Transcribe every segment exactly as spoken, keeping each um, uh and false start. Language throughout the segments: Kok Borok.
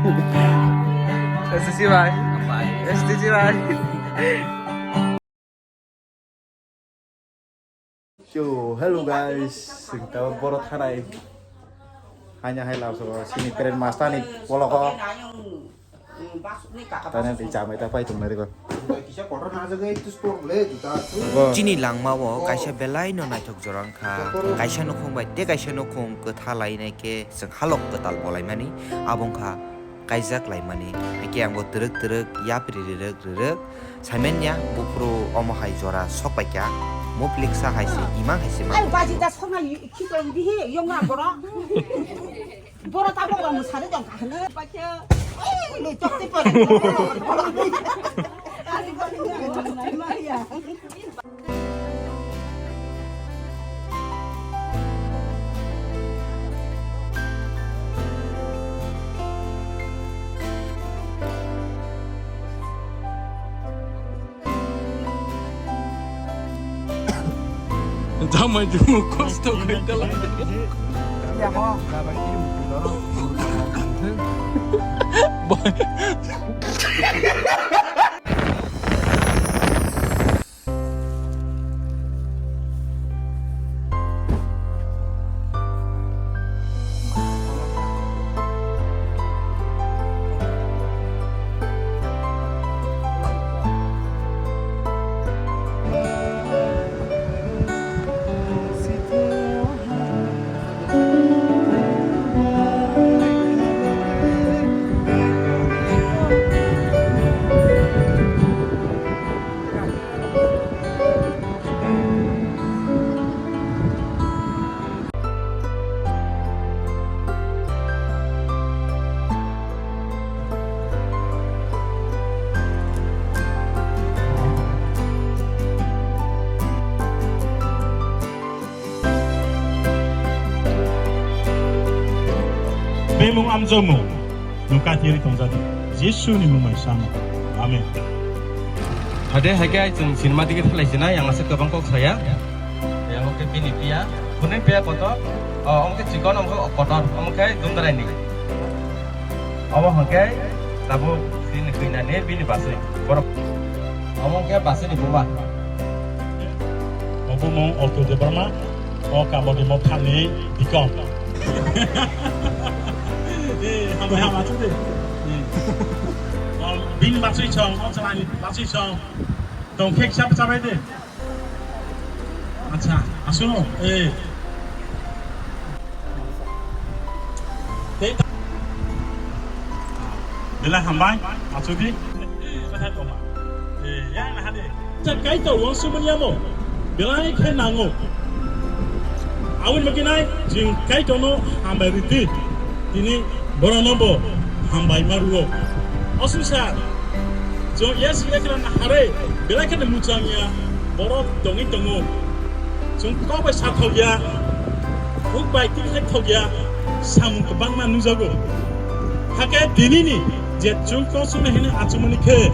S D C bai. S D C bai. Yo, hello guys. Sing tao boro thanai. Hanya hai lab so sini train master ni poloko. Tanya di jamai ta pai tung nari ko. Chini langma o kaisa belai no naithok jora wngkha. Kaisa nukhung bai tei kaisa nukhung kwtha lainai khe chwng halok kwtal bolaimani. Abo wngkha kaijak laimani. Haikhe ang bo twrwk twrwk yapri rirwk rirwk. Saimanya buphuru omo hai jora sok paikha, mupliksa hai se, imang hai se. Ai, baji da sokna khito dihi yonga boro. Boro ta boro musari jong kahne. Pacha. Ai, le chokte pore. Jamai jumu kosto khaitala. Bemung amjomung, nwng kathiri tongjadi, Jisu ni mung bai sama. Amen. Hade hai khe chwng sinima ticket khlai sinai, yang aswk kwbang kok saya. Yang oke bini pia, kuning pia kotor, oh, omo khe chikon, omo khe kotor, omo khe dundrai ni. Omo hwnkhe tabuk chini khuinani bini basui. Borok. Omo hwnkhe basui ni buma. Obo mung Otul Debbarma, o Kabodi Mothani bikon. Eh, hambai hama chu de. Eh. O bini basui chong, o chwlani basui chong. Tong khe kisa bwsa bai de. Acha, asuno, eh. Tei ta-, belai hambai, achudi. Eh, belai tongma. Eh, yang na hade. Cha Kaitor wansukmani amo. Belai khe nango. Aboni bagwi nai, jing Kaitorno hambai rwdi. Tini borokno bo hambai ma rwo. Osusa, chwng yes belai kheno naharwi, belai kheno muchang ya, borok tongwi tongo. Chwng kok bai sathok ya, huk bai tikhlai thok ya, samung kwbangma nukjago. Hakhe tinini je chwng kosongni hwnwi achukmani khe,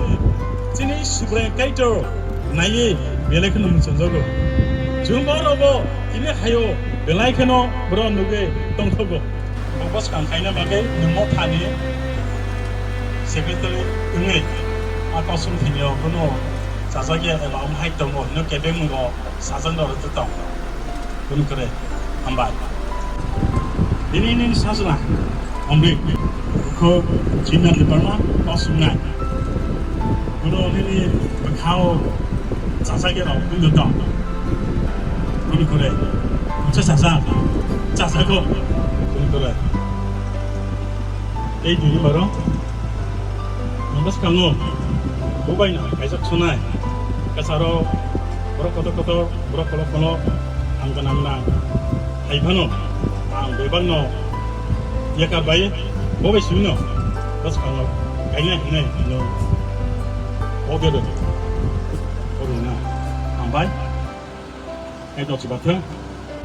chini Subraiyung Kaitor naiwi belai kheno muchungjago. Chwng oro bo tini hayo belai kheno borok nugwi tongthogo. Bo bwskang khaina bagwi nwng mothani secretary wngwi a kosong thani o bono chajak ya eba omo hai tongo hwnwi kebengmungo sajak norok tong. Bini kwrwi hambai. Bini nini sajla omri kho china ni parma kosong nai. Bono nini bwkhao chajak ya rok bini tong. Bini kwrwi. Ucha chajak. Chajak ko. Bini kwrwi. Tei tini borok nwng bwskango bubaino kaijak sunai, kwcharo borok kotor kotor, borok kolok kolok, ang gwnang gwnang hai phano ang bebakno yakar bai bo bai sibino bwskango kainai hinwi nwng o bebak o rwna hambai. Hai dok si bathang.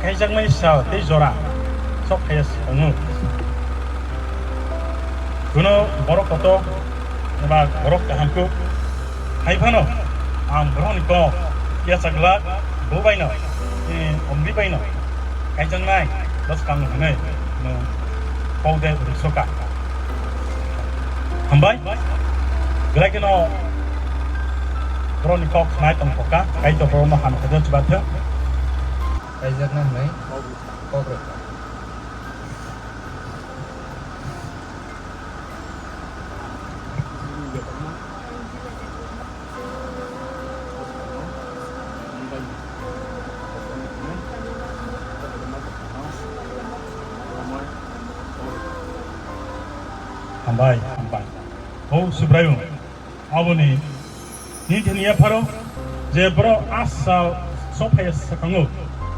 Khaijakmani sal tei jora sok phaiya se tongo. Kuno borok kotor eba borok kaham kuk hai phano ang borokni kok yachaglak bo baino, eh, omri baino kaijaknai bwskango hwnwi nwng kok de rwsoka. Hambai. Belai kheno borokni kok khnai tongthokha, Kaitor borokno hamya khe chubathwng. Kaijakna hwnwi kok rwkha. Hambai, hambai. O Subraiyung, aboni nini thani yapharo je borok asal sophai sakango,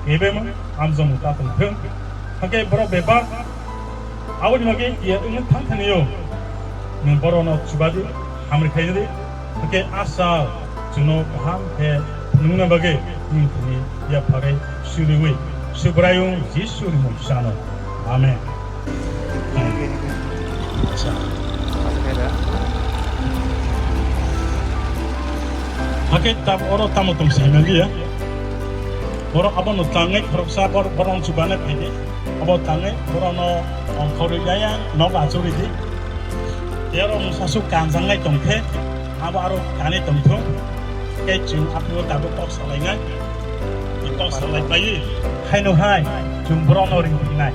ebema amjong ta tongthwng. Hakhe borok bebak aboni bagwi kiya wngwi thang thani o. Nwng borokno chubadi, hamri khaidi, hakhe asal chwngno kaham khe phunukna bagwi nini thani yapharwi suriwi Subraiyung Jisuni mungsano. Amen. Hakhe tab oro tamo tong sai manliya. Borok abono tangwi khoroksa bor-, borok chubana phaidi. Abo tangwi borokno ongkhorwi yaya nok achugwi di. Tei oro mungsa suk kanjaknai tongkhe abo aro kanwi tongthung. Tei chwng aphuru tabuk kok salainai. Tei kok salai paiwi haino hai chwng borokno ringphinai.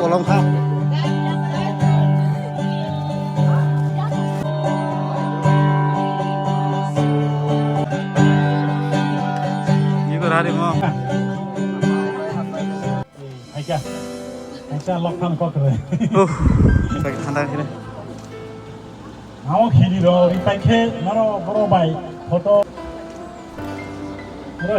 Kolom kha. Ni ko rari mo. Aika. Aika lokhan kokre. Uh, lagi thanda kire. Amo khili ro, ri paikhe, naro boro bai, photo. Boro.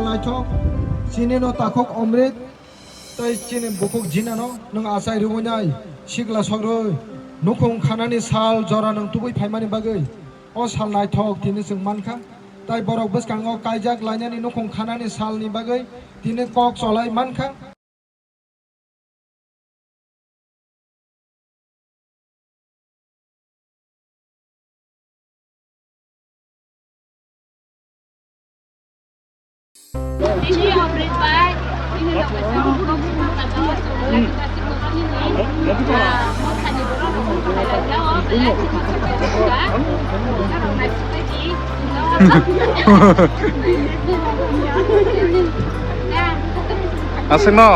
Naithok, chini no takhuk Omrit, tei chini bukhuk Jina no nwng achai rwui nai sikla sogrwi nukhung khanani sal jora nwng tubui phaimani bagwi. O sal naithok tini chwng mankha, tei borok bwskango kaijak lainani nukhung khanani salni bagwi tini kok cholai mankha. Aswkno